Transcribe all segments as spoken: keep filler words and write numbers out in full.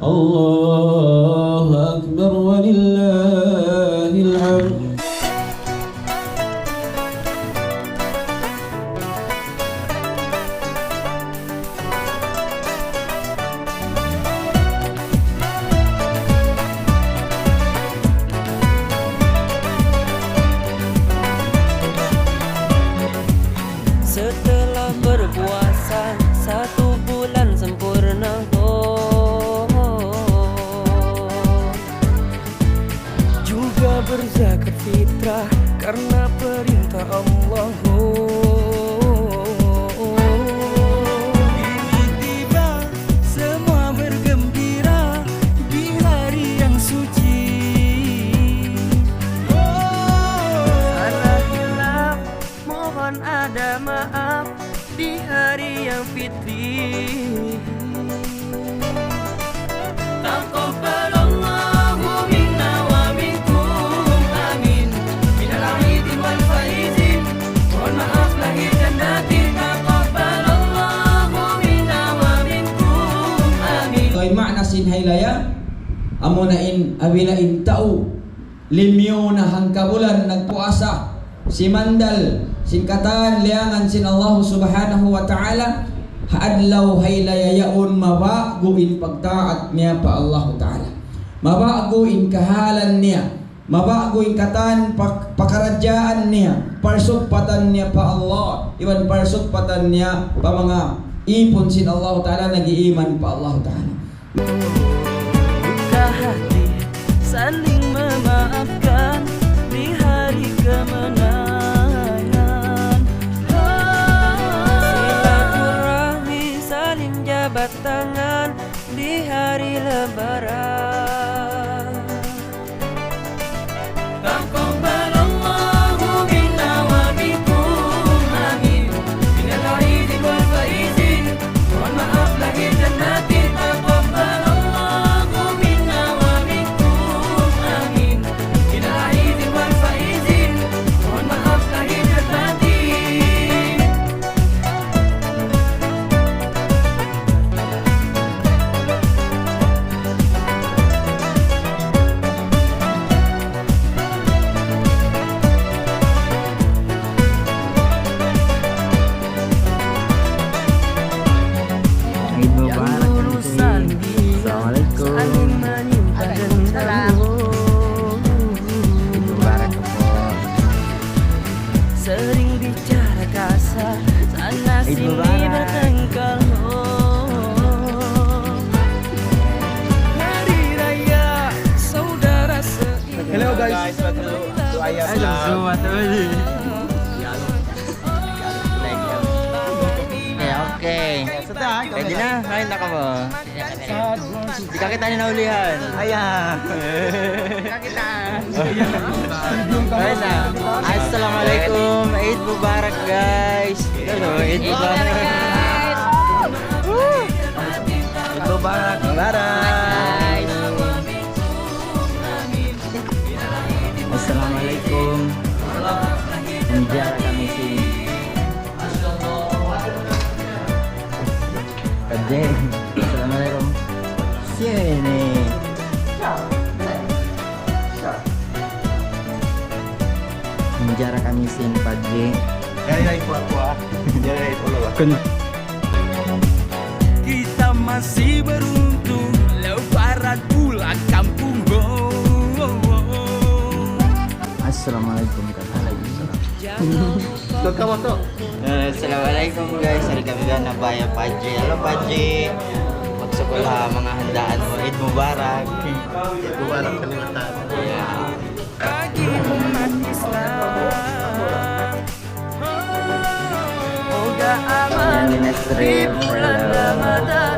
الله أكبر ولله الحمد. Setelah berpuasa satu bulan sempurna, oh, juga berzakat fitrah karena perintah Allah. Ini tiba, semua bergembira di hari yang suci. Salah hilaf, mohon ada maaf di hari yang fitri. تقبل الله منا ومنكم، آمين. من العيد والفائزين، mohon maaf lahir dan batin. تقبل الله منا ومنكم، آمين. Kay maana sin haylaya, amuna in, apabila in tau limiyu na hangkabulan nagpuasa, simandal sin katan liyangan sin Allah Subhanahu wa Ta'ala, ha adlaw haylaya yaun maba'gu in pagtaat niya pa Allah Ta'ala. Maba'gu in kahalan niya, maba'gu in katan pak-, pakaradjaan niya, parsugpatan niya pa Allah, iban parsugpatan niya pa manga ipun sin Allah Ta'ala, nag-iiman pa Allah Ta'ala. Buka hati, saling memaafkan di hari kemenangan. Silaturahmi, saling jabat tangan di hari lebaran. تقبل الله منا ومنكم، آمين. من العيد والفائزين، mohon maaf lahir dan batin. تقبل الله منا ومنكم، آمين. من العيد والفائزين، mohon maaf lahir dan batin. Eid Mubarak, Auntie. Assalamualaikum. Waalaikumsalam. Eid Mubarak po. Sering bicara kasar, sana sini bertengkar. Hari Raya saudara se- Hello, guys. Guys, welcome to Ayah Vlog. Hello, Zoom, Ate Willy. Okay, okay. Ready na? Kain na kamo? Di' kakitaan in naulihan. Ayan. Di' kakitaan. Kain na. Assalamualaikum. Eid Mubarak, guys. Hello, Eid Mubarak. Eid Mubarak. Mubarak. Assalamualaikum. Manjari kami sin Padjeng. Assalamualaikum. Sino ini? Manjari kami sin Padjeng. Yari, yari, kuha, kuha. Yari, yari, kuha, kuha. Kun- Kita masih beruntung, lebaran pulang kampung. Assalamualaikum, Kak. Waalaikumsalam. Tuk, kamu tuk. Eh, assalamualaikum, guys. Hari kami na nabaya Padjeng. Hello, Padjeng. Magsukul ha manga handaan mu. Eid Mubarak. Eid Mubarak, Kalimantan. Ya. Bagi umat Islam. Moga aman di bulan Ramadan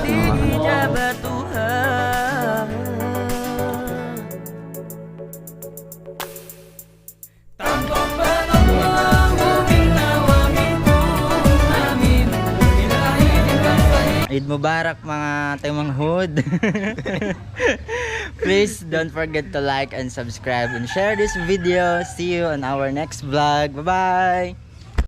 diijabah Tuhan. Eid Mubarak, manga taymanghud. Please don't forget to like and subscribe and share this video. See you on our next vlog. Bye-bye.